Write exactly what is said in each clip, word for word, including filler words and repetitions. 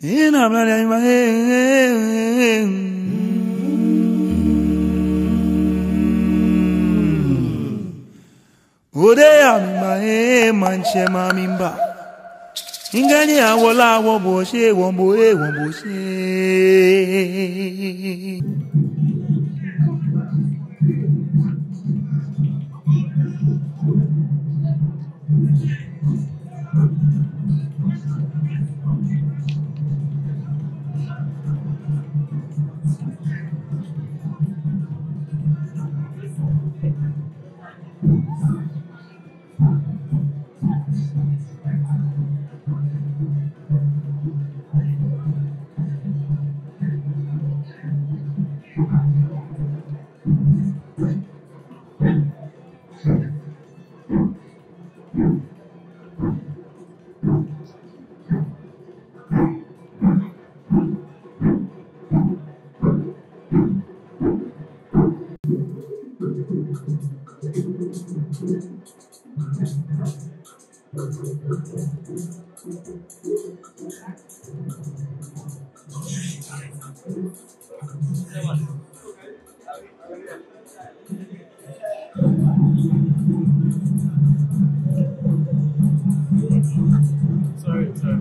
Ina mla ya ima, eh, eh, eh. Ode ya mi ma, eh, maŋtsɛ ma mi ba. Ngani awola wo bo she, wo bo, eh, wo bo she. Sorry, sorry.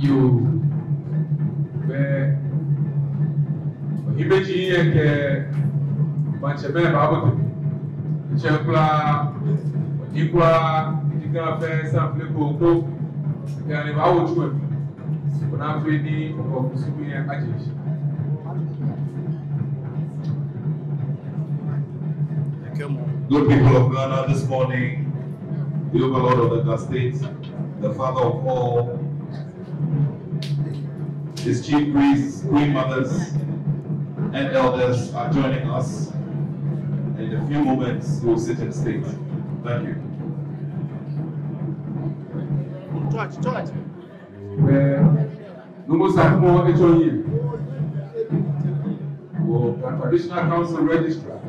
Yoo, bɛ, ohiɛ bɛ ji yɛ kɛ maŋtsɛmɛi baabote. Etsɛŋ kwraa, oji kwraa, eji Ga fɛɛ sample koko. Ga ni baawo tsu wɛ. Ona fɛɛ ni okɔ kusum yɛ ajeŋ. Good people of Ghana, this morning, the overlord of the Ga State, the father of all, his chief priests, queen mothers, and elders are joining us. In a few moments, we will sit in state. Thank you. Touch, touch. Wɛ, Nuumo Sakumɔ etsɔ hiɛ. Wɔ Ga Traditional Council Registrar,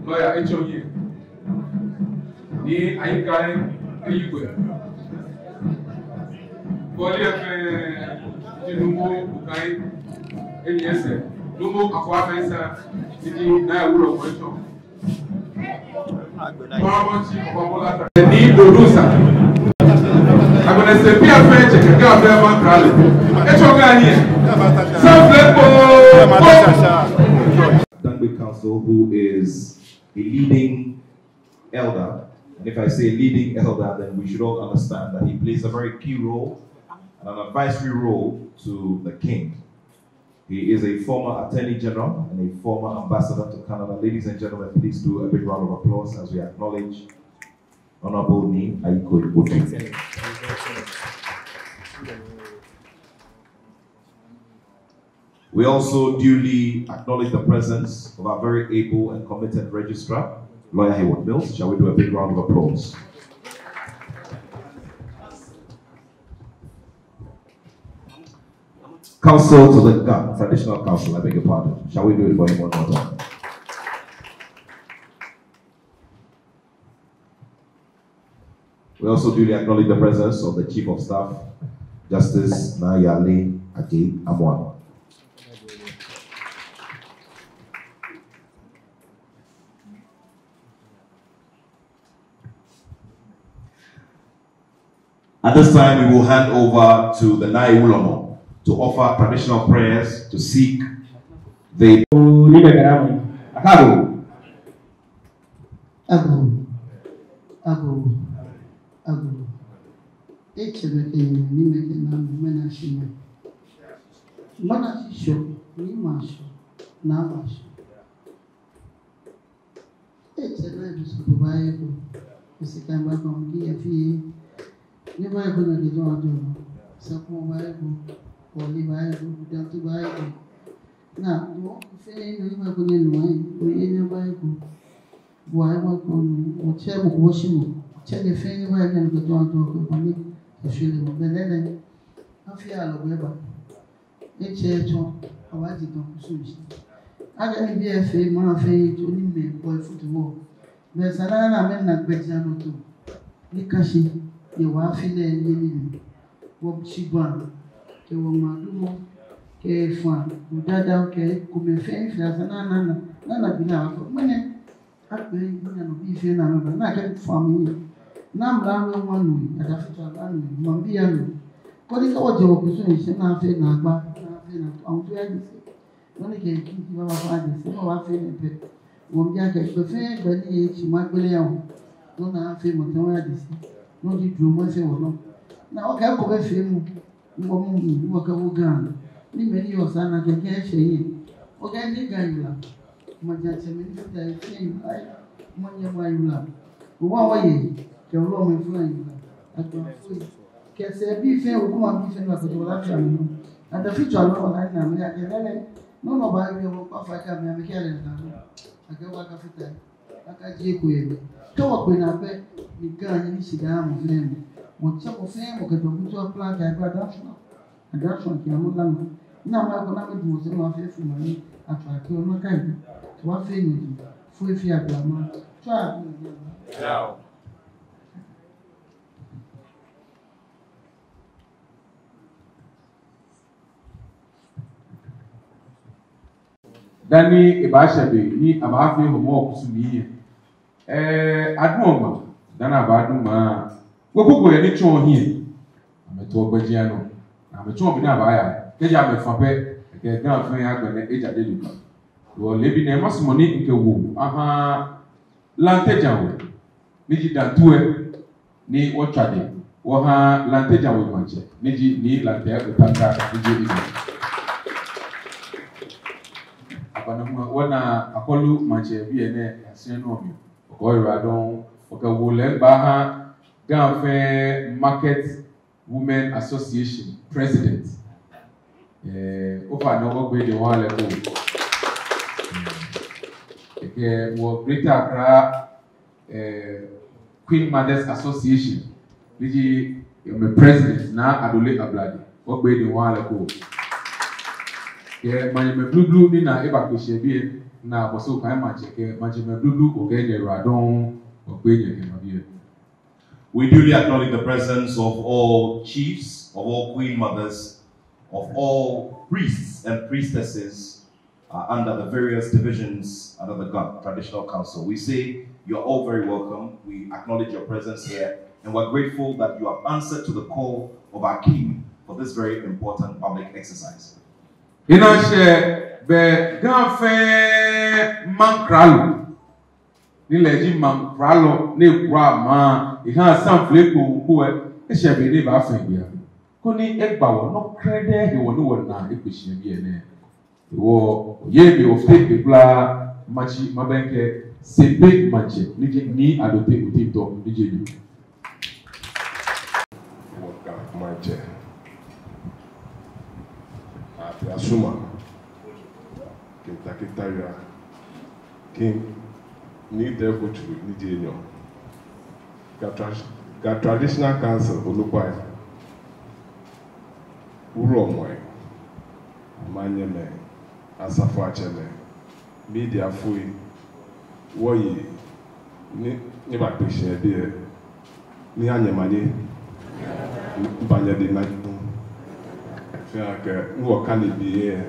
lawyer etsɔ hiɛ. Ni ayi kai eyi kwɛ. Kɔli efee ji Nuumo Okai, eni esɛɛ, Nuumo Akwaa Mensah, ni ji Nai Wulɔmɔ etsɔ. Ni producer. Agbɛnɛ sɛɛ biɛ fɛɛ tsɛ kɛ Ga fɛɛ maŋ krale. Etsɔ Ga hiɛ. Sample koko. Dangme Council, who is a leading elder. And if I say leading elder, then we should all understand that he plays a very key role and an advisory role to the king. He is a former Attorney General and a former ambassador to Canada. Ladies and gentlemen, please do a big round of applause as we acknowledge Honorable Nii Ayikwei Otu. We also duly acknowledge the presence of our very able and committed registrar, Lawyer Haywood Mills. Shall we do a big round of applause? Counsel to the Ga Traditional Council, I beg your pardon. Shall we do it for him one more time? We also duly acknowledge the presence of the Chief of Staff, Justice Naa Yaley Adjei Amoah. At this time, we will hand over to the Nai Wulɔmɔ to offer traditional prayers to seek the Ni bɛ gara mɔ. Akado. Ago. Ago. Ago. Etsɛmɛi kɛ nyɛmɛi, nyɛmɛi kɛ naamɛi, mɛni ashi mɛi. Mɛni ashi Shɔ, ni ma Shɔ, naa ma Shɔ. Etsɛ naa ebi sɔ ko baaye ko. Esi kan ba kɔn ki ya fie. Ni baaye ko na kejɔ ajo. Sako baaye ko. Kɔli baaye ko. Dantu baaye ko. Naa, mɔ fɛɛ ni baaye ko nyɛnu ayi. Oye nyɛ baaye ko. Bua ewa ko nu, otsɛ mɔ ko oshi mɔ. Otsɛ nyɛ fɛɛ nyɛbaaye nyɛnu kɛtɔ ato ko bani. Kɛshwɛ lɛ mɔ bɛ lɛlɛ. Afi alɔ bɛ ba. Etsɛ tsɔ, awa ji tɔ kusum shi. Akɛ ni biɛ fɛɛ, mɔ fɛɛ tsɔ ni mɛi bɔ efutu wɔ. Bɛ esa ni ana mɛi ni gbɛjianɔtoo. Ni kã shi, yɛ wɔ afi lɛ yeli mli. Wɔshibaa, kɛ wɔŋmadumɔ, kɛ faa, odadao, kɛ ekomɛi fɛɛ ni fɛɛ esa ni ana, ana, ana gbi ni afɔ. Mɛni, akpɛ, mɛni nɔ bi fɛɛ ni amɛba, ni akɛ fɔ amɛ. Ni amralo ŋwa nu, adafitswalɔ nu, maŋbii anu. Koni kɛ wɔjɛ wɔkusum shishi ni afee naagba, ni afee naagba, awo to ya jise. Nɔ ni kɛ ki, ki baba fã jise, baba fee nɛɛ pɛ. Wɔmiikɛɛ akɛ gbɛ fɛɛ gbɛ ni etsɛ maŋ gbele ya wɔ. Nɔ ni afee mɔ tɛŋŋ ya jise. Nɔ ji dromɔ fɛɛ wɔnɔ. Ni wɔkɛ ekomɛi feemɔ. Ni wɔmɔ mli, ni wɔkɛwo Ga. Ni mɛi ni yɔɔ sa ni akɛ kɛ eshɛ hiɛ. Wɔkɛ ni Ga yiwala. Maŋtsɛmɛi ni fata he fɛɛ yiwala. Maŋnyɛmɛi ayiwala. Owa wɔyei, kɛ wulɔmɛi fɛɛ ayiwala. Agbɛnɛfoi. Kɛ sɛɛbii fɛɛ, hukuma bii fɛɛ ni ba kɔtɔ wala fɛɛ amɛ. Adafitswalɔ wala ni amɛ akɛ lɛlɛ. Nɔ ni baaye wɔ kpa fai kɛ amɛ, amɛkɛ lɛ naa. Akɛ wɔ akafata he. Akajie ko yɛ. Kɛ wɔkpe naa pɛ, ni Ga nyɛ ni shidaa mɔ fɛɛ mɔ. Wɔtsɛ mɔ fɛɛ mɔ kɛ tɔ kutu akpla kɛ akpla da fã. Ada fã kɛ amɔ lama. Ni amɛkɔ ni amɛdu wɔsɛɛ ni wɔfee fuma ni akpla kɛ onɔ kai. Wɔfee nyɛ ji. Fo efi akpla ma. Tswa. Dani ebaashɛ be ni abaafee hɔmɔ kusum lɛ, eh, adu ŋmaa, dani abaadu ŋmaa, gbogbo yɛ ni tsɔɔ hiɛ, amɛtoɔ gbɛjianɔ, ni amɛtsɔɔ be ni abaaya, kɛji amɛfa pɛ, kɛ Ga fɛɛ agbɛnɛ ejaje lɛ ba. Wɔ leebi nɛɛ masumɔ ni mikɛ wɔ aha Lante Djan We, ni ji Dantu We, ni wɔtswa dɛ wɔha Lante Djan We maŋtsɛ, ni ji Nii Lante Otaka, ni ji Nii. Agbɛnɛ hu wɔna Akɔlu maŋtsɛ biɛ nɛɛ, asia nɔ mi. Okɔ ira dɔŋŋ, okɛ woo lɛ gba ha Ga fɛɛ Market Women Association President. Eh, ofainɛ wɔgbee dɛŋ wɔha lɛ ekoŋŋ. Ekɛ wɔ Greater Accra, eh, Queen Mothers Association, ni ji amɛ President Naa Adoley Ablade, wɔgbee dɛŋ wɔha lɛ ekoŋŋ. Kɛ maŋtsɛmɛi blublu ni na ebakpe shi yɛ biɛ, Naa Boso Okai maŋtsɛ kɛ maŋtsɛmɛi blublu, wɔkɛ nyɛ ira dɔŋŋ, wɔgbee nyɛ kɛba biɛ. We duly acknowledge the presence of all chiefs, of all queen mothers, of all priests and priestesses, uh, under the various divisions under the Ga Traditional Council. We say you're all very welcome. We acknowledge your presence here, and we're grateful that you have answered to the call of our king for this very important public exercise. Ena shɛ be Ga fɛɛ maŋkralo. Ni lɛ ji maŋkralo ni kura maŋ, eha samfle kpokpo ɛ, eshɛ be ni ebaafee gbɛ ya. Koni egba wɔ nɔ krɛdɛɛ hewɔ ni wɔna ekpe shi yɛ biɛ nɛɛ. Wɔ, yɛ be of take the bla maŋtsɛ, mabɛŋkɛ Sempe maŋtsɛ, ni ji Nii Adote Otintor, ni ji ni. Wɔ Ga maŋtsɛ, Abiasuma, Kintakitawia, King Nii Tɛɛ Kotui ni ji enyɔ, Ga Tra-, Ga Traditional Council onukpai, wulɔmɛi, manyɛmɛi, asafoiatsɛmɛi, mediafoi, wɔyei ni, ni bakpe shi yɛ biɛ, ni anyɛmanye, ni banyɛ di na. Fɛɛ akɛ, ni wɔkane biɛ,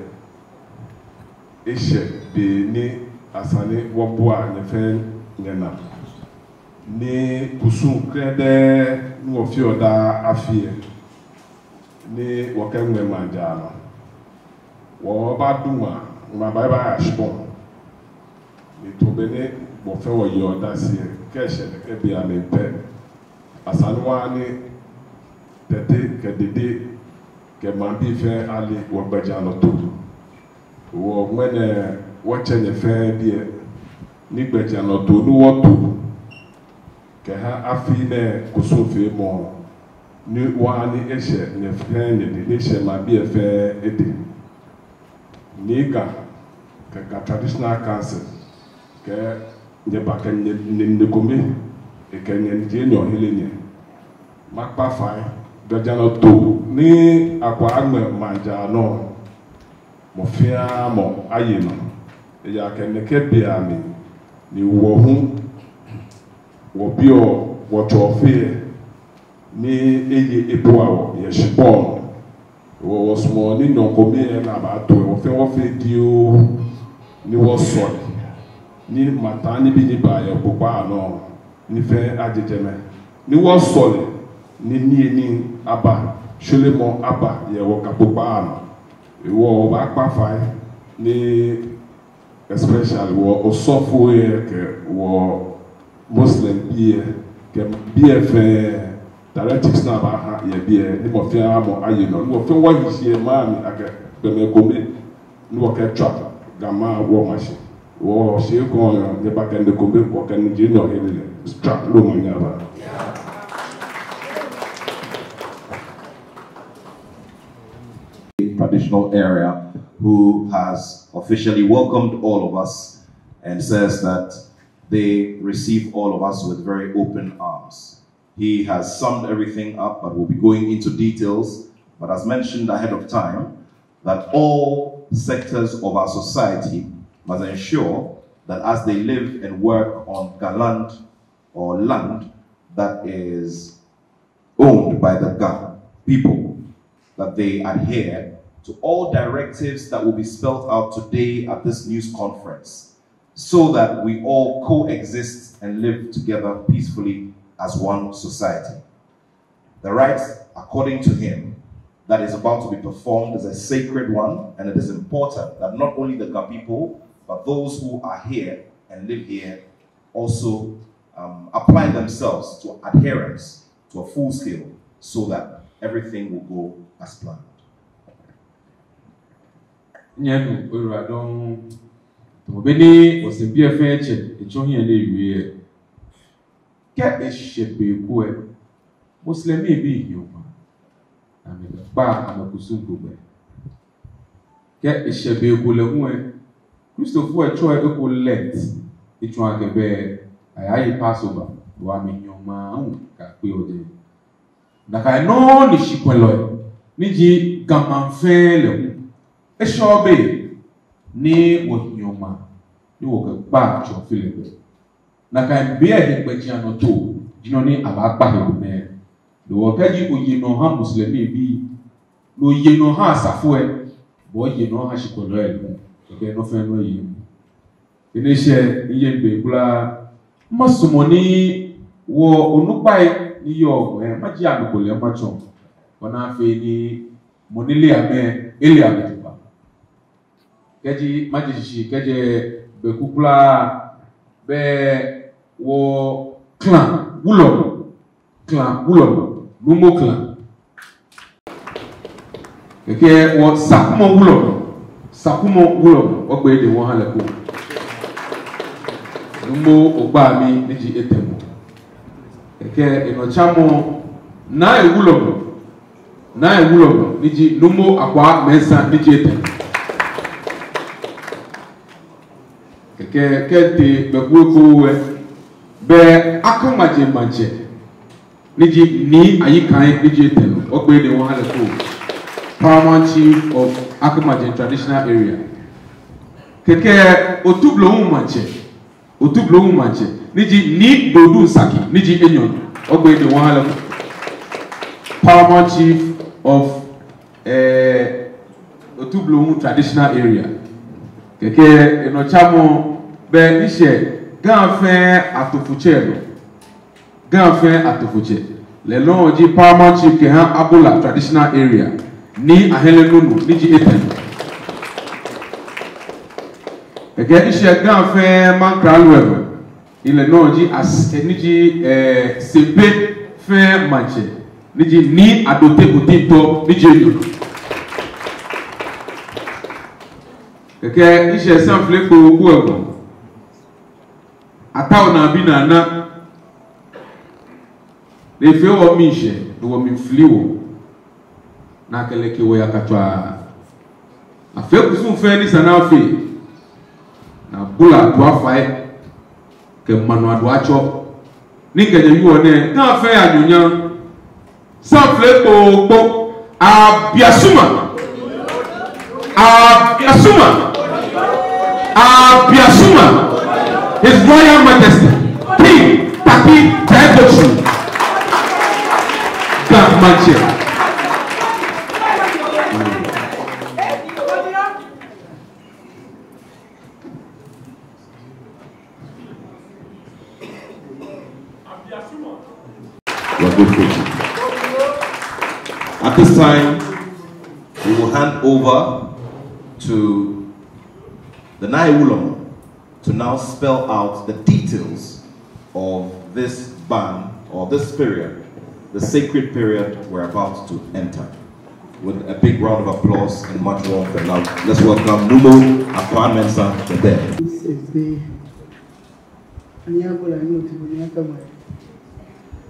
eshɛ be ni esa ni wɔbua nyɛ fɛɛ nyɛnaa. Ni kusum krɛdɛɛ ni wɔfeɔ daa afi ɛ, ni wɔkɛŋmɛ maŋ jaa nɔ. Wɔbaadu ŋmaa, ŋmaa baaye baya shikpɔŋ. Ni tamɔ be ni wɔ fɛɛ wɔyeɔ odase ɛ, kɛ eshɛ nɛkɛ be amli pɛ, esa ni wɔha ni Tete kɛ Dede kɛ maŋbii fɛɛ ale wɔgbɛjianɔtoo. Wɔ ŋmɛnɛ wɔtsɛ nyɛ fɛɛ biɛ ni gbɛjianɔtoo ni wɔto kɛha afi nɛɛ kusumfeemɔ ni wɔha ni eshɛ nyɛ fɛɛ nyɛdɛŋ, ni eshɛ maŋbii fɛɛ edɛŋ. Nii Ga kɛ Ga Traditional Council kɛ nyɛba kɛ nyɛ, nyɛ, nyɛ kome, ekɛ nyɛ ni ji enyɔ here nyɛ. Makpa fai, gbɛjianɔtoo ni akɔ aŋmɛ maŋ jara nɔ, mɔ fɛɛ mɔ aye nɔ. Ejaakɛ nɛkɛ beiaŋ ni wɔ hu wɔbiɔ wɔtsɔɔ fɛɛ ni eye ebua wɔ yɛ shikpɔŋ. Wɔ, wɔsumɔɔ ni nyɔɔŋ kome lɛ ni abaato lɛ, wɔ fɛɛ wɔfee dioo ni wɔsɔle, ni maŋ taŋ nibii ni baa yɛ kpokpaa nɔ, ni fɛɛ aje jɛmɛ, ni wɔsɔle, ni niyenii aba, shweremɔ aba yɛ wɔ Ga kpokpaa nɔ. Wɔ, wɔbaakpa fai ni especially wɔ osɔfoi lɛ kɛ wɔ Muslimbii lɛ kɛ bii lɛ fɛɛ, directives ni abaaha yɛ biɛ, ni mɔ fɛɛ mɔ aye nɔ, ni wɔ fɛɛ wɔhi shi yɛ maŋ mli akɛ gbɔmɛi kome, ni wɔkɛtswa Ga maŋ wɔma shi. Wɔshi ekoŋŋ, nyɛba kɛ nyɛ kome, wɔkɛ nyɛ ji enyɔ here lɛ, strap lɛ omanye aba. Traditional area, who has officially welcomed all of us and says that they receive all of us with very open arms. He has summed everything up, but we'll be going into details. But as mentioned ahead of time, that all sectors of our society must ensure that as they live and work on Ga land or land that is owned by the Ga people, that they adhere to all directives that will be spelled out today at this news conference, so that we all coexist and live together peacefully as one society. The rites, according to him, that is about to be performed is a sacred one, and it is important that not only the Ga people, but those who are here and live here also, um, apply themselves to adherence to a full scale so that everything will go as planned. Nyɛnu oyiwaladɔŋŋ. Tamɔ bɔ ni wɔsɛɛ biɛ fɛɛ tsɛ, etsɔ hiɛ ni ewie lɛ. Kɛ eshɛ be ko lɛ, Muslimbii hiɔ maŋ, amɛkpaa amɛkusum ko gbɛ. Kɛ eshɛ be ko lɛ hu lɛ, Kristofoi lɛ tsɔɔ eko Lent, etsɔɔ akɛ be ni ayaye Passover, bɔ amɛhiɔ maŋ hu kɛkpe ojɛ. Nakai nɔŋŋ ni shikwɛɛlɔi ni ji Ga maŋ fɛɛ lɛ hu, eshɛɔ be ni wɔhiɔ maŋ ni wɔkɛkpaa Tsɔfilɛ gbɛ. Nakai be lɛ he gbɛjianɔtoo ji nɔ ni abaakpa he gbɛ nɛɛ. Hewɔ kɛji oye nɔ oha Muslimbii, ni oye nɔ oha asafo lɛ, bo oye nɔ oha shikwɛɛlɔi lɛ, kɛkɛ nɔ fɛɛ nɔ eye. Enɛ sɛɛ, miyeee be kwraa, masumɔ ni wɔ onukpai ni yɔɔ ŋwɛi, majie amɛkɔlɛ matsɔɔ, bɔ ni afee ni mɔ ni le amɛ, ele amɛ jogbaŋŋ. Kɛji maje shishi kɛjɛ be kwraa, be wɔ Klan wulɔmɔ, Klan wulɔmɔ, Nuumo Klan. Kɛkɛ wɔ Sakumɔ wulɔmɔ, Sakumɔ wulɔmɔ, wɔgbee dɛŋ wɔha lɛ ekoŋŋ. Nuumo Ogbami ni ji etɛmɔ. Kɛkɛ enɔ tsamɔ, Nai wulɔmɔ, Nai wulɔmɔ ni ji Nuumo Akwaa Mensah ni ji etɛ. Kɛkɛ kɛtee be kwraa ekoŋŋ lɛ, be Akamaje maŋtsɛ ni ji Nii Ayi Kai ni ji etɛ nɔ, wɔgbee dɛŋ wɔha lɛ ekoŋŋ. Paramount Chief of Akamaje Traditional Area. Kɛkɛ Otublohum maŋtsɛ, Otublohum maŋtsɛ ni ji Nii Dodun Saki ni ji enyɔ, wɔgbee dɛŋ wɔha lɛ ekoŋŋ. Paramount Chief of, eh, Otublohum Traditional Area. Kɛkɛ enɔ tsamɔ, be ni shɛ Ga fɛɛ atofotsɛ nɔ, Ga fɛɛ atofotsɛ, lɛ nɔŋŋ ji Paramount Chief kɛha Abola Traditional Area, Nii Ahele Nunoo ni ji etɛ nɔ. Kɛkɛ eshɛ Ga fɛɛ maŋkralo lɛ nɔ, ni lɛ nɔŋŋ ji as-, eh, ni ji, eh, Sempe fɛɛ maŋtsɛ, ni ji Nii Adote Otintor, ni ji enyɔ nɔ. Kɛkɛ, mishɛ Samflekpo Kpo Egbo. Atao Naa Bi Naa Naa. Ni efee wɔ miishɛɛ, ni wɔmli fili wɔ. Ni akɛ lɛ kɛ wɔ yakatswaa. Afee kusum fɛɛ ni sa ni afee. Ni abula adu afai. Kɛ maŋ nɔ adu atsɔ. Ni kɛ nyɛ yɔɔ nɛɛ, Ga fɛɛ anunyam. Samflekpo Kpo, Abiasuma. Abiasuma. Abiasuma. His Royal Majesty, King Tackie Teiko Tsuru. Ga Maŋtsɛ. We're grateful. At this time, we will hand over to the Nai Wulɔmɔ to now spell out the details of this ban or this period, the sacred period we're about to enter. With a big round of applause and much warmth and love, let's welcome Numo Akwaa Mensah the third. This is the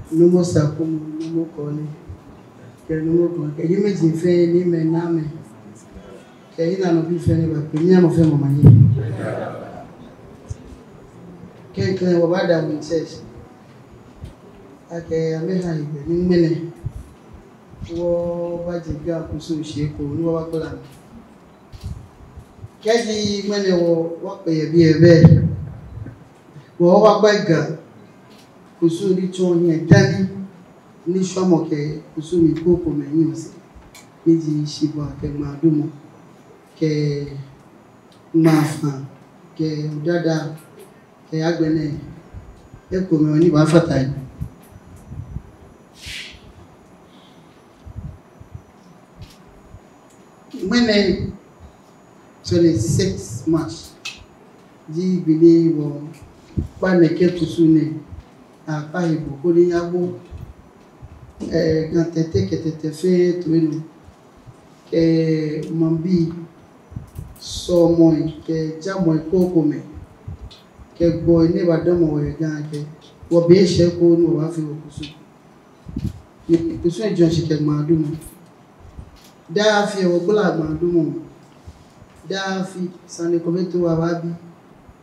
Numo Sakumɔ, Numo Kɔɔle, kɛ Numo Kɔɔle, kɛ nyɛmɛi ji fɛɛ ni mɛi nɛɛmɛi, kɛ nyɛnanɔbii fɛɛ ni ba kpe, nyɛmɔ fɛɛ mɔ manye. Klɛŋklɛŋ wɔbaada wɔ church. Akɛ amɛha hegbɛ ni ŋmɛnɛ wɔbaje Ga kusum shishi ko ni wɔbagbala mli. Kɛji ŋmɛnɛ wɔ, wɔkpe yɛ biɛ bɛ, wɔ, wɔbagba Ga kusum ni tsɔɔ hiɛ dani ni shwamɔ kɛ kusum ko kome ni wɔsɛɛ, ni ji shibaa kɛ ŋmaadumɔ kɛ ŋmaafaa kɛ odada kɛ agbɛnɛ ekomɛi ni baafata he. Ŋmɛnɛ twenty-six March ji gbi ni wɔkpa nɛkɛ kusum nɛɛ akpa he bo koni abo, eh, Ga Tɛte kɛ Tɛte fɛɛ toi nɔ, kɛ maŋbii, sɔlemɔi kɛ jamɔi krokomɛi, kɛ gbɔi ni baadamɔ wɔ yɛ Ga kɛ wɔbe eshɛ ko ni wɔbaafee wɔkusum. Ni kusum jɔɔ shishi kɛ ŋmaadumɔ. Daa afi wɔgbalaa ŋmaadumɔ. Daa afi sane ko baatoo wɔbaabi.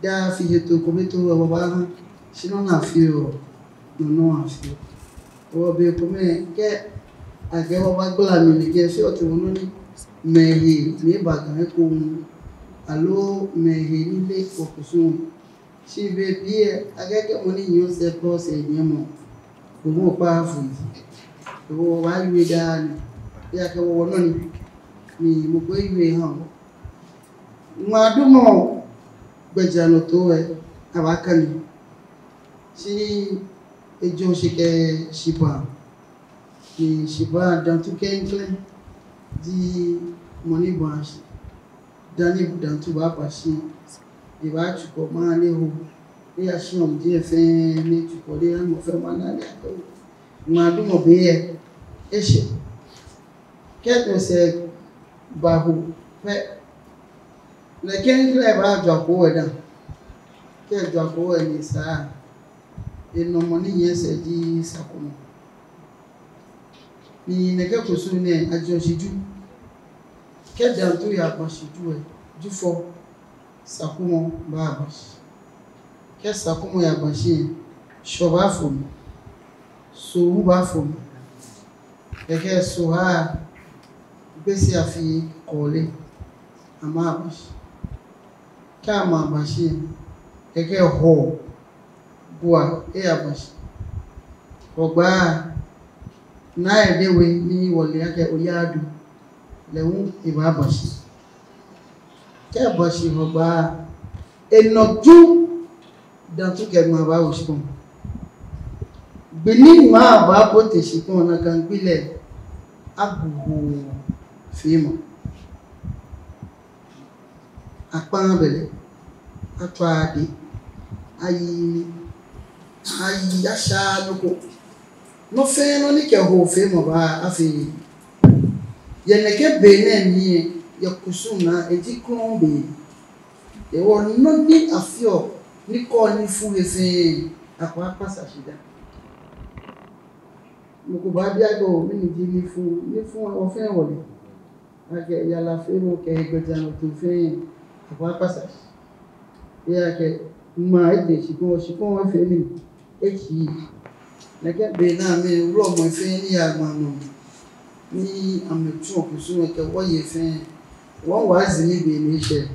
Daa afi hetoo ko baatoo wɔbaaha. Shi nɔ ni afeɔ, nɔ nɔ afeɔ. Wɔ be komɛi kɛ akɛɛ wɔbaagbala mli ni kɛ fee ɔte wɔ nɔ ni mɛi hee ni ba Ga ekoŋŋ, aloo mɛi hee ni le wɔkusum. Shi be biɛ akɛɛ kɛ mɔ ni nyiɛ osɛɛ kpɔ osɛɛ nyiɛmɔ, bo mɔ kpa fui. Wɔbaawie daa nɛɛ, ejaakɛ wɔ wɔnɔ ni, ni mɔ ko ewie eha wɔ. Ŋmaadumɔ gbɛjianɔtoo lɛ, abaakane. Shi ejɔɔ shishi kɛ shibaa. Ni shibaa Dantu klɛŋklɛŋ ji mɔ ni baa shi. Dani Dantu baaba shi, ebaatsu kɔ maŋ lɛ he. Eya shi ɔmɔ ji efee ni tsu kɔ lɛ, amɔ fɛɛ maŋ lɛ akɛ ŋmaadumɔ be lɛ eshɛ. Kɛ osɛɛ baho pɛ, nɛkɛ klɛŋklɛŋ baajwa koo lɛ dã. Kɛ ejwa koo lɛ ni esa, enɔ mɔ ni nyiɛ esɛɛ ji Sakumɔ. Ni nɛkɛ kusum nɛɛ ajɔɔ shi Ju. Kɛ Dantu yaba shi Ju lɛ, Jufɔ, Sakumɔ baaba shi. Kɛ Sakumɔ yaba shi lɛ, Shɔ baafo mli, Soo hu baafo mli. Kɛkɛ Soo ha, Gbese Afi, Kɔɔle, amɛbaaba shi. Kɛ amɛba shi lɛ, kɛkɛ Hɔɔ, Gua, eyaba shi. Hɔgbaa, Naa Edewe ni wɔle akɛ Oyaadu, lɛ hu ebaaba shi. Kɛ eba shi Hɔgbaa, enɔ Ju, Dantu kɛ ŋmaa baawo shikpɔŋ. Gbi ni ŋmaa baabote shikpɔŋ, nakai gbi lɛ abu hoo feemɔ. Akpaŋ abɛlɛ, atswa ade, ayi, ayi, asha nɔ ko. Nɔ fɛɛ nɔ ni kɛ hoofeemɔ baa, afeee. Yɛ nɛkɛ be nɛɛ mli lɛ, yɛ kusum naa, eji krɔŋŋ be. Hewɔ nɔ ni afeɔ ni kɔɔ nifu he fɛɛ, akɔ akpasa shi dã. Mɔ ko baabi akɛ oo, mɛni ji nifu? Nifu lɛ, wɔ fɛɛ wɔle. Akɛ yarafeemɔ kɛ hegbɛjianɔtoo fɛɛ, akɔ akpasa shi. Ejaakɛ ŋmaa etee shikpɔŋ, shikpɔŋ efee mɛni? Eshi. Nɛkɛ be nɛɛ mli, wulɔmɛi fɛɛ ni yaa ŋmaa nɔ, ni amɛtsuɔ kusum lɛ kɛ wɔyei fɛɛ, wɔŋ wɔɔzi nii be ni eshɛ.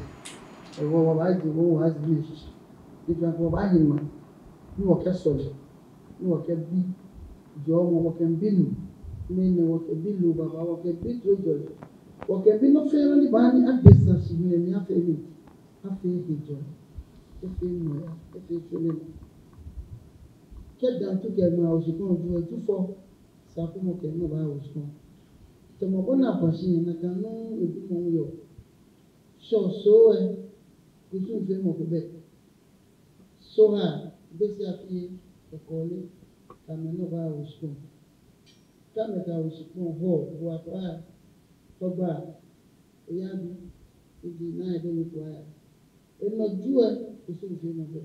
Hewɔ wɔbaaje wɔŋ wɔɔzi nii shishi. Ni kɛ wɔbaahi ŋmaa, ni wɔkɛsɔle, ni wɔkɛbi jɔɔmɔ, wɔkɛbi nu, ni nɛɛ wɔkɛbi loo baba, wɔkɛbi toiŋjɔlɛ, wɔkɛbi nɔ fɛɛ nɔ ni baaha ni adesa shihilɛ mli afee nii, afee hejɔlɛ, efee nɔyaa, efee shweremɔ. Kɛ Dantu kɛ ŋmaa wo shikpɔŋ lɛ, Jufɔ, Sakumɔ kɛ amɛ baawo shikpɔŋ. Tamɔ bɔ ni abaa shi lɛ, nakai nɔŋŋ edumɔ hu yɔɔ. Sɔsɔ lɛ, kusumfeemɔ ko bɛ. Sohaa, Gbese Afie, Kɔkɔle, kɛ amɛ nɔ baawo shikpɔŋ. Kɛ amɛkɛwo shikpɔŋ, Hɔɔ, Buakpa, Tɔgba, Oyabi, Idi, Naa Edo, Mikuaya. Enɔ Ju lɛ, kusumfeemɔ bɛ.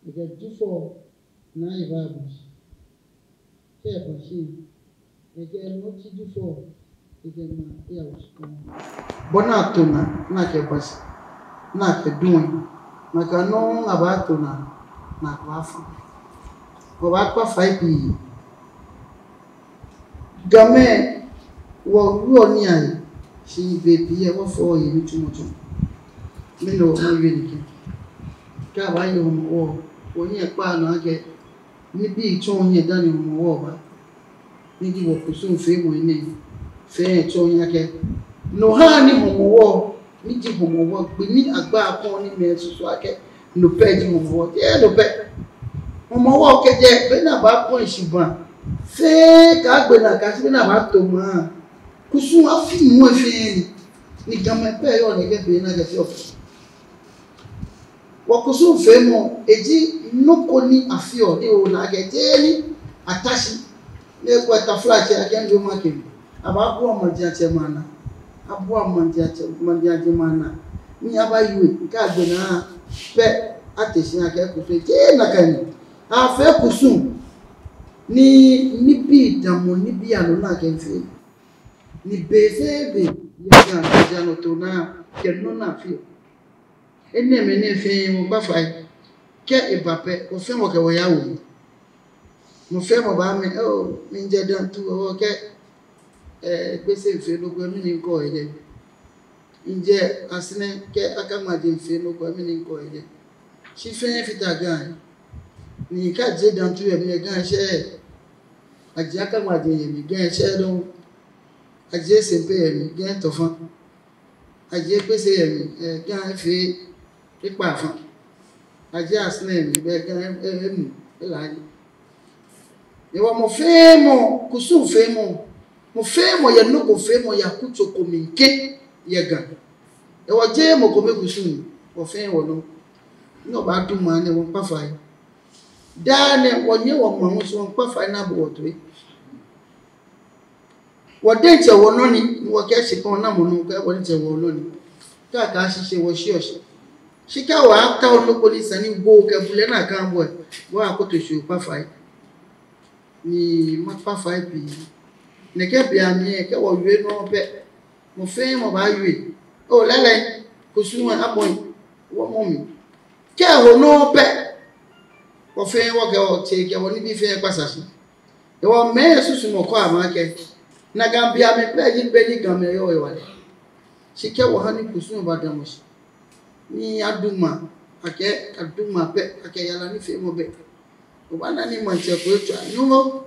Ekɛ Jufɔ naa ebaa bɔ shi. Kɛ eba shi, ekɛ nɔ tsi Jufɔ, ekɛ ŋmaa eyawo shikpɔŋ. Bɔ ni ato naa, ni akɛba shi, ni akɛdu lɛ, nakai nɔŋŋ abaato naa, ni akɛbaafã. Wɔbaakpa fai pii. Gamɛi, wɔwieɔ nii ahe, shi bei pii lɛ wɔfɔɔ he nitsumɔ tsɔ. Mɛni hewɔ mawie nɛkɛ? Kɛ abaaye Hɔmɔwɔ, wɔhiɛ kpaa nɔ akɛ nibii tsɔɔ hiɛ dani Hɔmɔwɔ ba. Ni ji wɔkusumfeemɔi nɛɛ fɛɛ tsɔɔ hiɛ akɛ no haa ni Hɔmɔwɔ, ni ji Hɔmɔwɔ gbi ni agba akɔŋ ni mɛi susuɔ akɛ no pɛ ji Hɔmɔwɔ. Jeee no pɛ. Hɔmɔwɔ kɛjɛ be ni abaabɔi shi baa fɛɛ kɛyagbe nakai shi be ni abaato ŋmaa, kusum afi muu lɛ fɛɛ ni, ni Gamɛi pɛ yɔɔ nɛkɛ be ni akɛfeɔ. Wɔkusumfeemɔ, eji nɔ ko ni afeɔ ni ona akɛ jeee ni ata shi, ni ekwɛ taflatsɛ akɛ njo ma kɛ mi. Abaabua maŋjiaŋtsɛmɛi anaa. Abua maŋjiaŋtsɛ, maŋjiaŋtsɛmɛi anaa. Ni abaayoo, kɛyagbe naa pɛ, ate shi akɛ kusum, jeee nakai ni. Afee kusum ni nibii damɔ nibii anɔ ni akɛfee. Ni be fɛɛ be, yɛ Ga, Ga nɔtoo naa, kɛ nɔ ni afeɔ. Enɛɛmɛi nɛɛ fɛɛ wɔmiikpa fai. Kɛ eba pɛ, wɔ fɛɛ wɔkɛ wɔyaa wo mli. Mɔ fɛɛ mɔ baamɛ, oo, mijɛ Dantu, oo, kɛ, ee, Gbese miifee nɔ ko, mɛni mikɔɔ yɛ jɛi. Mijɛ Asɛrɛ, kɛ Akaŋmaje miifee nɔ ko, mɛni mikɔɔ yɛ jɛi. Shi fɛɛ fata Ga. Ni kɛ ajie Dantu yɛ mli, Ga eshɛ. Ajie Akaŋmaje yɛ mli, Ga eshɛ dɔŋŋ. Ajie Sempe yɛ mli, Ga etɔ fã. Ajie Gbese yɛ mli, ee, Ga efee ekpaa fã. Ajie Asɛrɛ yɛ mli, bɛ Ga e, e, emu, elaaje. Hewɔ mɔ fɛɛ mɔ, kusumfeemɔ, mɔ fɛɛ mɔ yɛ nɔ ko feemɔ yɛ akutso ko mli kɛ yɛ Ga. Hewɔ jeee mɔ kome kusum, wɔ fɛɛ wɔnɔ. Ni wɔbaadu ŋmaa nɛɛ wɔmiikpa fai. Daa nɛɛ wɔnyɛ wɔmaŋ hu shi wɔmiikpa fai ni abu wɔ toi. Wɔ diɛŋtsɛ wɔnɔ ni, ni wɔkɛɛ shikpɔŋ namɔ nɔ, kɛ wɔ diɛŋtsɛ wɔnɔ ni. Kɛ akɛɛ shi shi wɔshiɔ shi. Shi kɛ wɔtaoɔ nɔ ko ni sa ni wɔkɛ bulɛ naa kã bo lɛ, wɔkoto shi wɔkpa fai. Ni makpa fai pii. Nɛkɛ be amli lɛ kɛ wɔwie nɔ pɛ, mɔ fɛɛ mɔ baawie. Oo lɛɛlɛŋ, kusum lɛ abɔi, wɔmɔ mli. Kɛ eho nɔ pɛ, wɔ fɛɛ wɔkɛ wɔtsei kɛ wɔnibii fɛɛ kpasa shi. Hewɔ mɛi susumɔ kɔɔ amɛ akɛ, nakai be amli pɛ ji be ni Gamɛi yɔɔ hewalɛ. Shi kɛ wɔha ni kusum lɛ badamɔ shi, ni adu ŋmaa, akɛ adu ŋmaa pɛ, akɛ yara nifeemɔ bɛ. Obaana ni maŋtsɛ ko etswa, Nyɔŋmɔ,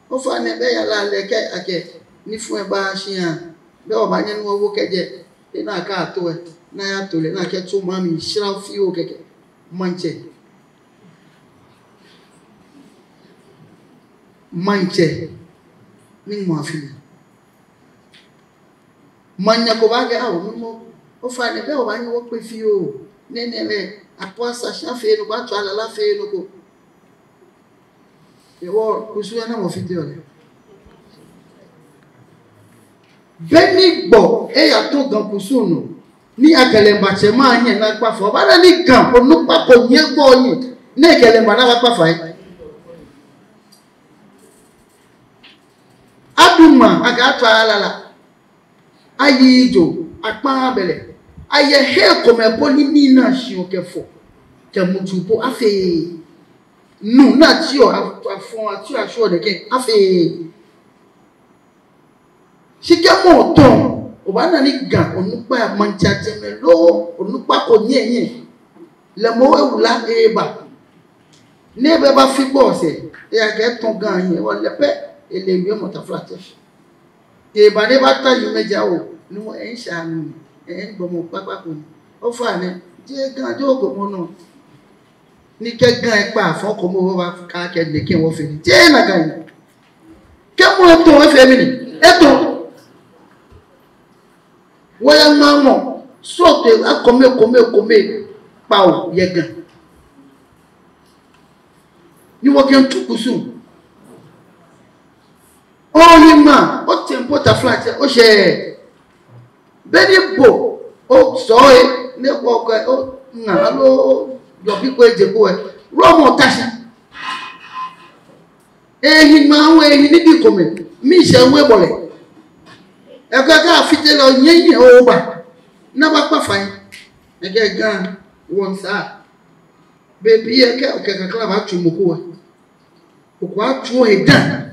ofainɛ bɛ yara lɛ kɛ akɛ nifu lɛ bashi a, bɛ wɔbaanyɛ ni wɔwo kɛjɛ, ena akɛ ato lɛ, ni ayato lɛ, ni akɛtso maŋ mli shra fioo kɛkɛ. Maŋtsɛ. Maŋtsɛ, ni ŋmɔ afi lɛ. Maŋnyɛ ko baakɛɛ, ao, Nyɔŋmɔ, ofainɛ bɛ wɔbaanyɛ wɔkpe fioo. Nɛɛ nɛɛ lɛ, akpɔ asa shi afee nɔ ko, atswa lala afee nɔ ko. Ewɔ kusum lɛ namɔ fiteɔ lɛ? Be ni Gbɔ eyatɔ Ga kusum nɔ, ni akɛ lɛ batsɛ maŋ hiɛ ni akpa fai, obaana ni Ga onukpa ko nyiɛ Gbɔ hiɛ ni ekɛ lɛ ba ni abakpa fai. Adu maŋ akɛ atswa alala. Ayi jo, akpa abɛlɛ. Ayɛ hei komɛi po ni nii ni ashiɔ kɛ fɔ kɛ mutu po afeee. Nu ni atsiɔ afɔ atsiɔ ashiɔ nɛkɛ afeee. Shi kɛ mɔ tɔ, obaana ni Ga onukpa maŋtsɛmɛi loo onukpa ko nyiɛ hiɛ. Lɛ mɔ ewula eba. Ni ebɛ bafi Gbɔ sɛɛ, eyakɛ tɔ Ga hiɛ, wɔ lɛ pɛ, ele wiemɔ taflatsɛ. Eba ni ebata yi mɛja o, ni mɔ ensha nu, en gbɔmɔ kpakpa ko ni. Ofainɛ, jeee Ga, jeee ogbɔmɔ nɔ. Ni kɛ Ga ekpa fɔ ko mɔ wɔbaakɛɛ nɛkɛ wɔfee nii. Jeee nakai ni. Kɛ mɔ etɔ efee mɛni? Etɔ. Wɔyɛ ŋmaa mɔ, srɔtoi akome kome kome kpawo yɛ Ga. Ni wɔkɛtsu kusum. Ohi ma, otsɛ po taflatsɛ, oshɛ. Be ni bo, osɔɔ e, ni okɛ, oŋa, aloo, oyɔbi ko eje ko e. Rɔmɔ tashi. Ehi ŋmaa hu ehi nibii komɛi, miishɛɛ hu ebɔle. Ekɛɛ akɛ afite lɛ onyɛ hiɛ oba. Ni abakpa fai. Ekɛɛ Ga, wɔŋsaa. Baabi ekɛɛ okɛ kakla baatsu mɔ ko e. Okɔ atsu ohe dã.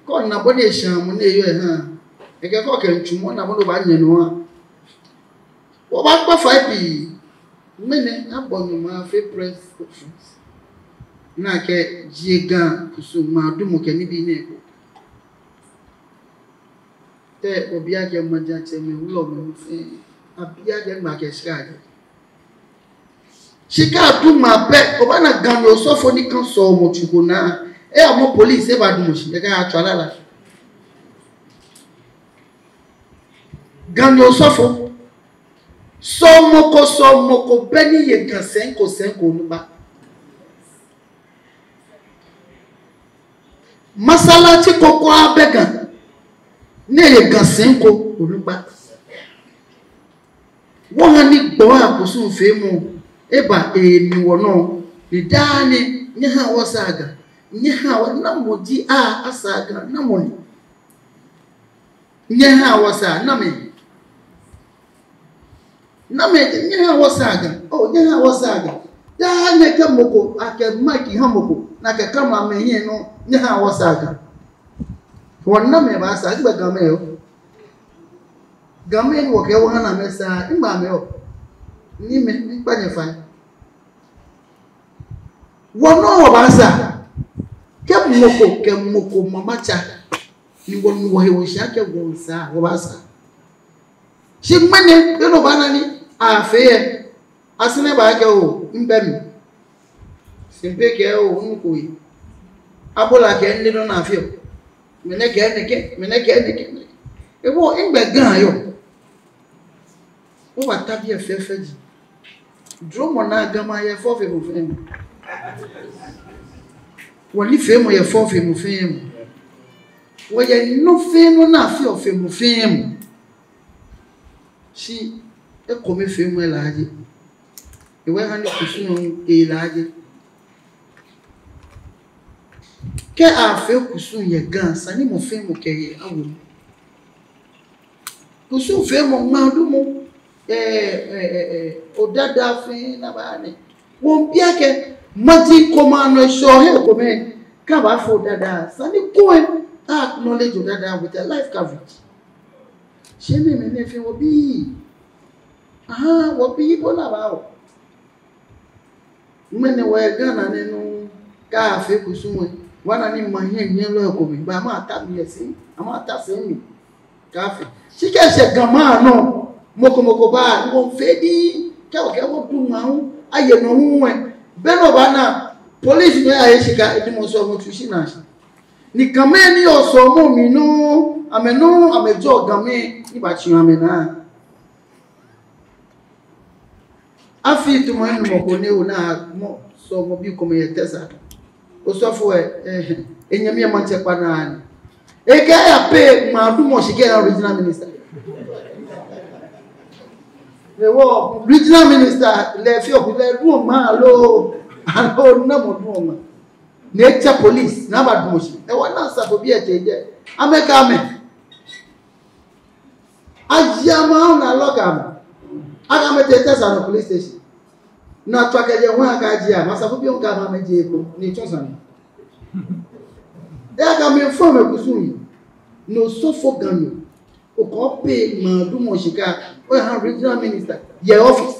Kɛ ona bɔ ni eshaa mɔ ni eyɔɔ ehaa. Ekɛɛ kɛ okɛ ŋtsumɔ ona bɔ ni obaanyɛ nɔ a. Wɔbaakpa fai pii. Ŋmɛnɛ abɔ nyɔmɔ afee press conference. Ni akɛ jie Ga kusum ŋmaadumɔ kɛ nibii nɛɛ ko. Te obi akɛ maŋtsɛmɛi, wulɔmɛi fɛɛ, abi akɛ ŋmaa kɛ shika akɛ. Shika du ŋmaa pɛ, obaana Ganyo osɔfo ni kã sɔɔmɔ tsu ko naa. Eyamɔ police, ebadumɔ shi, ekɛɛ atswa lala. Ganyo osɔfo. Sɔɔmɔ ko, sɔɔmɔ ko bɛ ni ye Ga sɛi ko, sɛi ko onukpa. Masalachi ko kwraa bɛ Ga ni eye Ga sɛi ko onukpa. Wɔha ni Gbɔ akusumfeemɔ eba emli wɔnɔ, ni daa nɛɛ nyɛhaa wɔsaa Ga, nyɛhaa wɔ, namɔ ji a, asaa Ga, namɔ ni? Nyɛhaa wɔsaa, namɛi? Namɛi, nyɛhaa wɔsaa Ga. Oo, nyɛhaa wɔsaa Ga. Daa nɛɛ kɛ mɔ ko, akɛ mic ha mɔ ko, ni akɛ cameraman hiɛ nɔ, nyɛhaa wɔsaa Ga. Wɔnamɛi baasaa, nɛgbɛ Gamɛi yɔɔ? Gamɛi ni wɔkɛɛ wɔha ni amɛsaa, nɛgbɛ amɛyɔɔ? Ni mɛi, miikpa nyɛ fai. Wɔnɔ wɔbaasaa. Kɛ mɔ ko kɛ mɔ ko ma maŋtsɛ, ni wɔnu wɔhe wɔshi akɛ wɔŋsaa, wɔbaasaa. Shi ŋmɛnɛ, be ni obaana ni afee yɛ, Asɛrɛ baakɛɛ oo, mibɛ mli. Sɛmpe kɛɛ oo, nuko yi. Abola kɛɛ nɛɛ nɔ ni afeɔ. Mɛnɛ kɛɛ nɛkɛ, mɛnɛ kɛɛ nɛkɛ. Ewɔ, nɛgbɛ Ga yɔɔ? Wɔbata biɛ fɛfɛji. Dromɔ naa Ga maŋ yɛ fɛo fe mɔ fɛɛ mɔ. Wɔnifeemɔ yɛ fɛo fe mɔ fɛɛ mɔ. Wɔyɛ nɔ fɛɛ nɔ ni afeɔ fe mɔ fɛɛ mɔ. Shi ekomefeemɔ elaaje. Ewɔ eha ni kusum elaaje. Kɛ afee kusum yɛ Ga, esa ni mɔ fɛɛ mɔ kɛ ehe awo mli. Kusumfeemɔ, ŋmaadumɔ, eh, eh, eh, eh, odada fɛɛ ni aba nɛɛ. Wɔmiibi akɛ maji komɛi anɔ eshɔ he komɛi, kɛ abaafee odada, esa ni kɔɔyɔɔ a-acknowledge odada with a live coverage. Shi mɛni mɛni fɛɛ wɔbii. Aha, wɔbii bɔ ni abaawɔ. Ŋmɛnɛ wɔyɛ Ghana nɛɛ nɔ, kɛ afee kusum lɛ, wɔna ni maŋ hiɛnyiɛlɔi komɛi ba, amɛta mli yɛ sɛi, amɛta sɛi mli kɛ afee. Shi kɛ eshɛ Ga maŋ nɔ, mɔ ko mɔ ko ba, wɔfee di, kɛ wɔkɛ wɔdu maŋ hu, aye nɔ hu lɛ, be ni obaana, police nɔ yaye shika, edumɔ sɔlemɔtsu shi naa shi. Ni Gamɛi ni yɔɔ sɔlemɔ mli nɔ, amɛ nɔ, amɛjɛɔ Gamɛi ni batsĩ amɛnaa. Afii tumɔ enumɔ ko ni ona mɔ sɔlemɔbii komɛi yɛ Texas. Osɔfo lɛ, eh, enyɛmi lɛ maŋtsɛ kpanaa ni. Ekɛɛ eya pay ŋmaadumɔ shika eha regional minister. Hewɔ regional minister lɛ fioo ku lɛ duɔ ŋmaa aloo, aloo namɔ duɔ ŋmaa. Ni etsɛ police ni abadumɔ shi. Hewɔ ni asafobii lɛ tee jɛi, amɛkɛɛ amɛ. Ajie amɛ ni alock amɛ. Akɛ amɛtee Tɛsa nɔ police station. Ni atswa kɛjɛ ŋwɛi akɛ ajie amɛ. Asafobii lɛ kɛɛ amɛ amɛjie eko ni etsɔ sane. Eya kɛ amɛ fɔ amɛ kusum yi. Ni osɔfo Ganyo, okɛɛ opay ŋmaadumɔ shika oyaha regional minister yɛ office.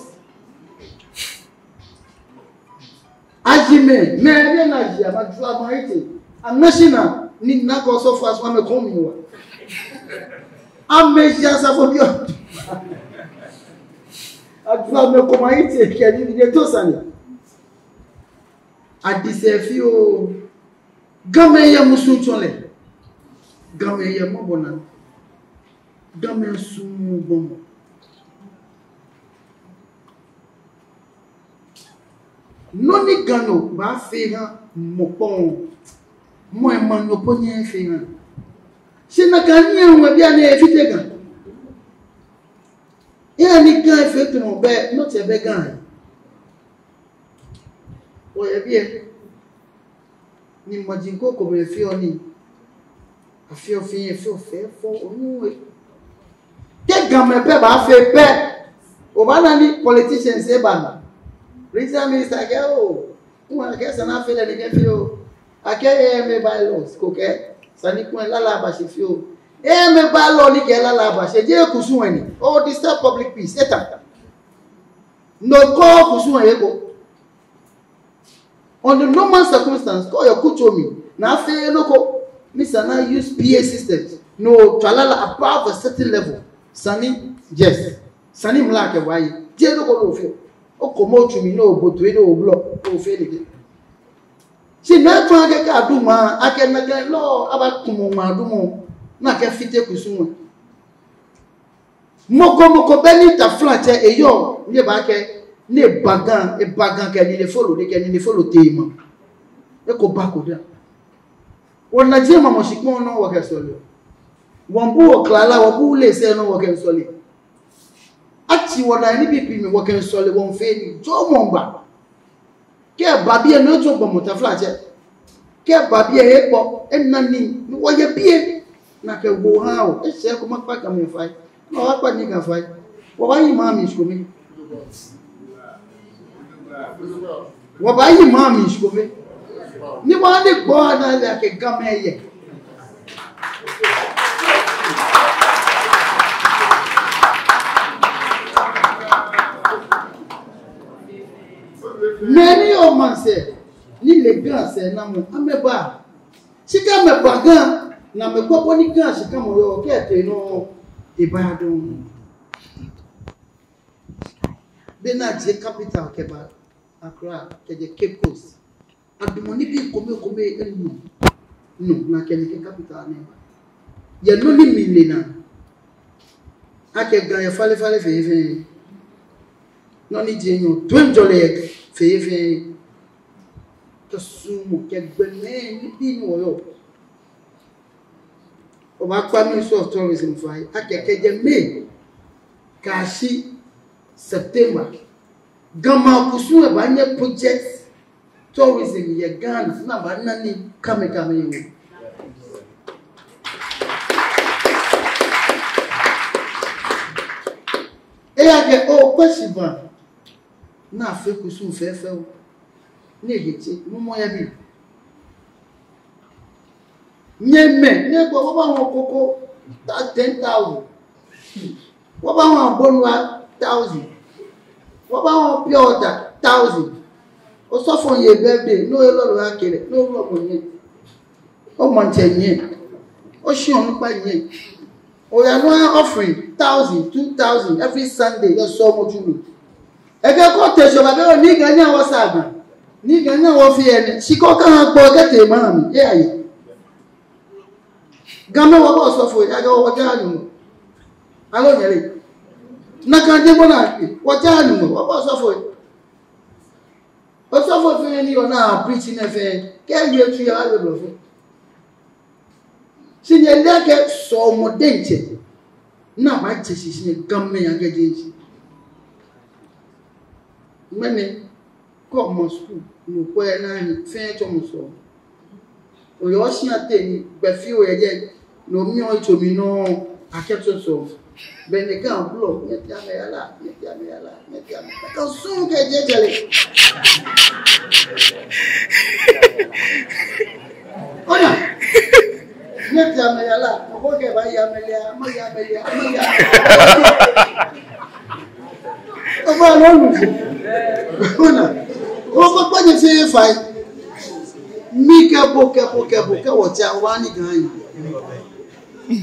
Aji mɛi, mɛi ni aji amɛ, ajie amɛ ayitee. Amɛshi naa ni nakai osɔfo asumɔ amɛkɔmi wa. Amɛji asafobii lɛ. Ajie amɛkɔmi ayitee kɛ nii ni etsɔ sane. Adesai fioo. Gamɛi yɛ musuŋtsɔlɛ. Gamɛi yɛ mɔbɔnalɛ. Gamɛi sumɔɔ gbɔmɔ. Nɔ ni Ganyo baafee ha mɔ kpɔŋ, mɔ lɛ maŋ nɔ po nyɛɛɛ efee ha. Shi nakai nii lɛ hu bianɛ efite Ga. Eya ni Ga efee tamɔ bɛ nɔ tsɛ bɛ Ga. Wɔyɛ biɛ. Ni maji krokomɛi feɔ nii. Afeɔ fɛɛ, afeɔ fɛɛ, fɔ onu we. Kɛ Gamɛi pɛ baafee pɛ, obaana ni politicians lɛ eba nɔ. Regional minister kɛɛ oo, ŋwɛi akɛ esa ni afee lɛ nɛkɛ fioo. Akɛ A M A bylaws ko kɛɛ esa ni kulɛ lala aba shi fioo. A M A bylaw ni kɛɛ lala aba shi, jeee kusum lɛ ni. O disturb public peace, eta. No ko kusum lɛ eko. On the normal circumstance, kɛ oyɛ kutso mli ni afeee nɔ ko, ni esa ni a-use P A system, ni otswa lala above a certain level, esa ni, yes, esa ni mla kɛ wa yi. Jeee nɔ ko ni ofeɔ. Okome otsu mli ni obo toi ni oblɔ, ofee lɛ. Shi no etsɔɔ akɛ kɛ adu ŋmaa, akɛ nakai lɛ abakumɔ ŋmaadumɔ, ni akɛfite kusum lɛ. Mɔ ko mɔ ko bɛ ni taflatsɛ eyɔɔ, ni ebaakɛɛ, ni eba Ga, eba Ga kɛ nine folo, ni kɛ nine folo tee maŋ. Eko bako dã. Wɔnaa jeŋ mamɔ shikpɔŋ nɔ wɔkɛsɔleɔ. Wɔmiibu wɔ klala, wɔbu lɛ sɛɛ nɔ wɔkɛsɔleɔ. Atsi wɔnaa nibii pii mli wɔkɛsɔleɔ, wɔmiifee nii. Jɔɔmɔ miiba. Kɛ eba biɛ ni etsɔ gbɔmɔ taflatsɛ. Kɛ eba biɛ ekpɔ, ena nii, ni wɔyɛ biɛ. Ni akɛ wo ha o, eshɛ ko makpa Gamɛi fai. Ni wɔkpa ni Ga fai. Wɔbaayi maŋ mli shikome. Wɔbaayi maŋ mli shikome. Ni wɔha ni gbɔ ana lɛ akɛ Gamɛi yɛ. Mɛi ni yɔɔ maŋsɛɛ, ni le Ga sɛɛnamɔ, amɛba. Shi kɛ amɛba Ga, ni amɛkwɛ bɔ ni Ga shikamɔ yɔɔ kɛ etee nɔ, ebaadɔŋ. Be ni ajie capital kɛba Accra, kɛjɛ Cape Coast. Adumɔ nibii komɛi komɛi enumɔ. No, ni akɛ nɛkɛ capital nɛɛ ba. Yɛ nɔ ni mile naa. Akɛ Ga yɛ falefale fɛɛ fɛɛ. Nɔ ni ji enyɔ, toiŋjɔlɛ yɛ fɛɛ fɛɛ. Kɛ suɔmɔ, kɛ gbɔmɛi, nibii ni wɔyɔɔ. Obaakpa Ministry of Tourism fai, akɛ kɛjɛ May kɛyashi September, Ga maŋ kusum lɛ baanyɛ project tourism yɛ Ghana, ni abaana nii kɛmɛkɛmɛ yɛ. Eya kɛ okwɛ shi ba, ni afee kusum fɛfɛo, ni ehe tse, mumɔ yabi. Nyɛmɛi, nyɛkpɔ, wɔbaahã koko ta ten thousand. Wɔbaahã abonua thousand. Wɔbaahã pure water thousand. Osɔfo lɛ birthday, no elɔ lo akele, no elɔ mo nyɛ. Omaŋtsɛ nyɛ. Oshi onukpa nyɛ. Oya nɔ offering thousand, two thousand every Sunday, yɛ sɔlemɔtsu mli. Ekɛ ko te so ba be o ni Ga nyɛ wɔ sa Ga. Ni Ga nyɛ wɔ fɛɛ nɛ. Shi ko ka ha kpɔ kɛtee maŋ mli. Eya yi. Gamɛi wɔbɔ osɔfo, eya kɛ wɔjaa Nyɔŋmɔ. Aloo nyɛle. Nakai ji bɔ ni wɔjaa Nyɔŋmɔ, wɔbɔ osɔfo. Osɔfo fɛɛ ni ona preach nɛɛ fɛɛ, kɛ ewie Twi lɛ, ebawie Blɔfo. Shi nyɛle akɛ sɔlemɔ diɛŋtsɛ ni abatsɛ shishi yɛ Gamɛi akɛ jeŋ shi. Ŋmɛnɛ kɛ omɔ school, no kwɛ naa ni fɛɛ tsɔmɔ sɔlemɔ. Oyɛ oshia teŋ ni gbɛ fioo yɛ jɛi, no mli oyitso mli nɔ akɛtsɔɔ sɔlemɔ. Be ni Ga blɔ, nyɛte amɛ yara, nyɛte amɛ yara, nyɛte amɛ. Ka sun kɛjɛ jɛlɛ. Ona, nyɛte amɛ yara, mɔ ko kɛɛ abaye amɛ lɛ, amaye amɛ lɛ, amaye amɛ lɛ. Oba lɔ nu. Ona, wɔkpakpa nyɛ fɛɛ fai. Mi kɛ bo, kɛ bo, kɛ bo, kɛ wɔtsɛ, wɔbaanyɛ Ga ayi.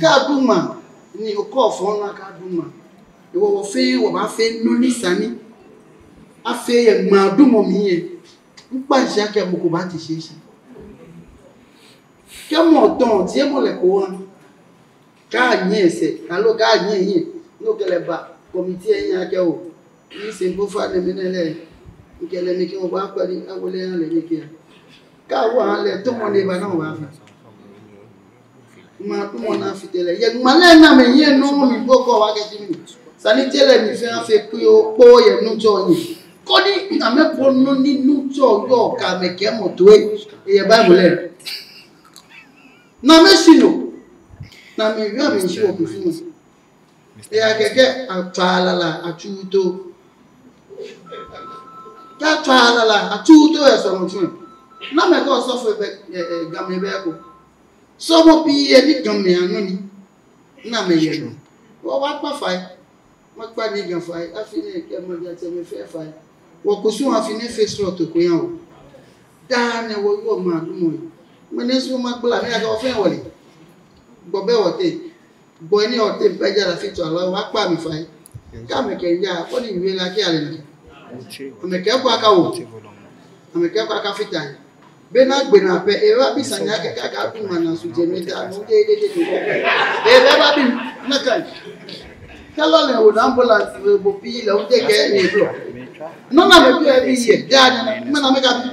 Kɛ adu ŋmaa, ni okɔ fɔŋ lɛ kɛ adu ŋmaa. Hewɔ wɔ fɛɛ, wɔbaafee nɔ ni sa ni afee yɛ ŋmaadumɔ mli lɛ. Mikpa shi akɛ mɔ ko baate shi eshi. Kɛ mɔ tɔɔ, tiemɔ lɛ ko wa. Kaanyiɛ esɛɛ, aloo kaanyiɛ ehiɛ. Ni okɛ lɛ ba committee lɛ hiɛ akɛ oo, ni sɛɛ bo fa nɛɛ mɛnɛ lɛ, mikɛ lɛ mikɛ obaakpali, awo lɛ aha lɛ nɛkɛ. Kɛ awo aha lɛ, tɔmɔ ni eba nɔ obaafee. Ŋmaadumɔ ni afite lɛ. Yɛ ŋmaa lɛ ni amɛhiɛ nɔ mli po kɛ owa kɛ shi mi. Esa ni je lɛ mli fɛɛ afee kpoo, kpoo yɛ Nuŋtsɔ hiɛ. Koni amɛbɔ nɔ ni Nuŋtsɔ yɔɔ kɛ amɛ kɛɛmɔ toi yɛ Bible lɛ. Ni amɛshi no. Ni amɛwie amɛshi wɔkusum. Eya kɛkɛ atswa lala atsu too. Kɛ atswa lala atsu too yɛ sɔlemɔtsu lɛ. Ni amɛkɛɛ osɔfo bɛ, ɛ, ɛ, Gamɛi bɛ eko. Sɔlemɔ pii yɛ ni Gamɛi anɔ ni. Ni amɛyɛ nɔ. Wɔbaakpa fai. Makpa ni Ga fai, afi nɛɛ kɛ maŋtsɛmɛi fɛɛ fai. Wɔkusum afi nɛɛ efee srɔto ko yɛ wɔ. Daa nɛɛ wɔyɔɔ ŋmaadumɔ lɛ. Mɛni su magbala mi akɛ wɔ fɛɛ wɔle. Gbɔ bɛ wɔteŋ. Gbɔ ni wɔteŋ pɛ jara fito alɔ, wɔbaakpa amɛ fai. Kɛ amɛkɛɛ ja, koni wie lɛ akɛ ale nɛkɛ. Amɛkɛɛ eko akawo. Amɛkɛɛ eko akafite he. Be ni agbe naa pɛ, ebabi sane akɛ kɛ akadu ŋmaa ni asu jɛmɛ ta, no de de de de. Ebabi nakai. Kɛ lɔle lɛ wo ni ambulance lɛ bo pii lɛ, o de kɛ ni blɔ. Nɔ ni amɛbi lɛ bi yɛ, daa nɛɛ, mɛni amɛkɛbi.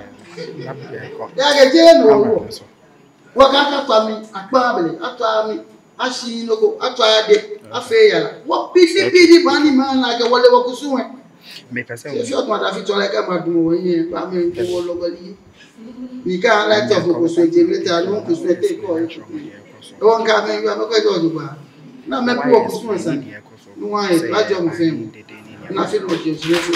Daa kɛ je no wo. Wɔkɛ akakpa mi, akpa abele, atswa mi, ashi nɔ ko, atswa ade, afee yara. Wɔ pii pii pii baa ni mana akɛ wɔle wɔkusum lɛ. Mipɛ sɛ, se fi ɔtun adafi tsɔ lɛ kɛ ŋmaadumɔ wɔhiɛ, ba mi ŋkɔ wɔ lɔgɔli. Ni kɛ ala tɔ fo ko so je mi ta no ko so te ko. Wɔŋka mi yɔ amɛkɔ jɔ jogbaŋŋ. Ni amɛbi wɔkusum lɛ sane. Ni wɔye, ba jɔ mɔ fɛɛ mɔ. Ni afee nɔ ko so so.